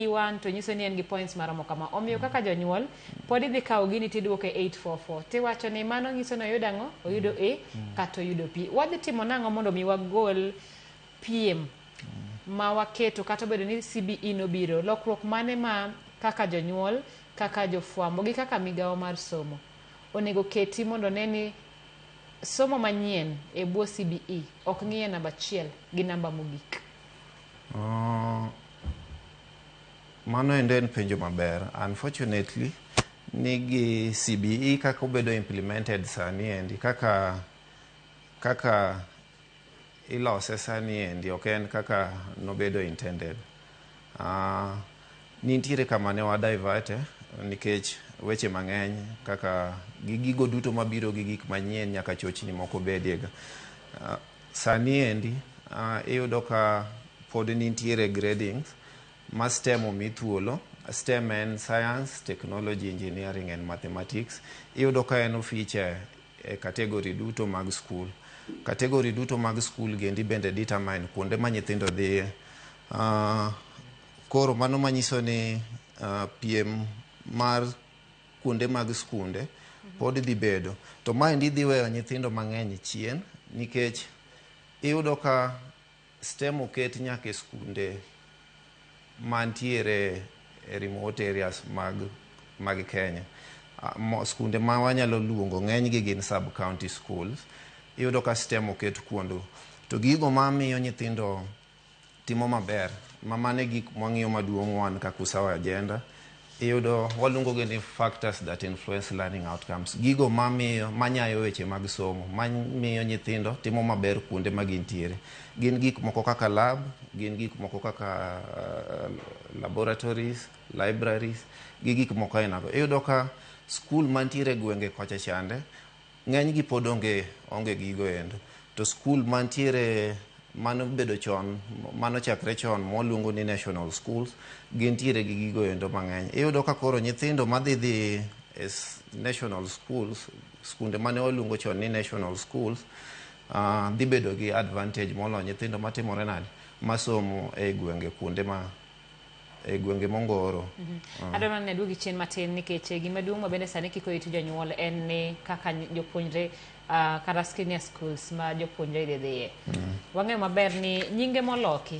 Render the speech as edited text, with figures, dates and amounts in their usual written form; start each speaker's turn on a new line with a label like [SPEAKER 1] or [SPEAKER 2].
[SPEAKER 1] P1 to nyiso ni en gi points maromo kama. Omiyo kaka jonyuol pod idhi kawo gini tiduoke 844 tiwacho ni mano nyiso ni oyudo ang'o? Oyudo A kata oyudo P. Wadhi timo nang'o mondo mi wagol piem ma waketo kata obedo ni CBE nobiro? Lokruok mane ma kaka jonyuol, kaka jofwambo gi kaka migawo mar somo onego keti mondo ne ni somo manyien e bwo CBE ok ng'iye namba achiel gi namba mogik?
[SPEAKER 2] Mano endo en penjo maber. Unfortunately, ni gi CBE kaka obedo implemented sani endi, kaka ilose sani endi, ok en kaka nobedo intended. Nitiere kama ne wa divert nikech weche mang'eny kaka gi gigo duto mabiro gi gik manyien nyaka chochni moko bedie ga. Sani endi iyudo ka pod nitiere gradings ma STEM omi thuolo. STEM en science, technology, engineering and mathematics. Iyudo ka en ofiche e category duto mag school. Category duto mag school gendi bende determine kuonde ma nyithindo dhiye. Koro mano manyiso ni piem mar kuonde mag skunde pod dhi bedo. To maendi dhi weyo nyithindo mang'eny chien nikech iyudo ka STEM oket nyaka e skunde mantiere e remote areas mag Kenya. Skunde ma wanyalo luongo ng'eny gi gin sub county schools. Iyudo ka STEM oket kuondgo. To gigo mamiyo nyithindo timo maber, ma mano e gik mwang'iyo maduong' wan kaka Usawa Agenda, iyudo waluongo gi ni factors that influence learning outcomes. Gigo mamiyo manyayo weche mag somo, mamiyo nyithindo timo maber kuonde ma gintiere. Gin gik moko kaka lab, gin gik moko kaka laboratories, libraries, gi gik moko ainago. Iyudo ka skul mantiere e gwenge kocha chande, ng'eny gi pod onge gigo endo. To skul mantiere mano bedo chon, manochakre chon mwaluongo ni national schools, gintiere gi gigo endo mang'eny. Iyudo ka koro nyithindo madhi dhi e national schools, skunde mane waluongo chon ni national schools, dhi bedo gi advantage moloyo nyithindo matimore nade, masomo e gwenge kuonde ma e gwenge mongoro.
[SPEAKER 1] Adwa mana ni aduogi chien matin nikech gima duong' ma bende sani kiko it jonyuol en ni kaka jopuonjre kata senior schools ma jopuonjre idhi dhiye. Wang'eyo maber ni nyinge moloki.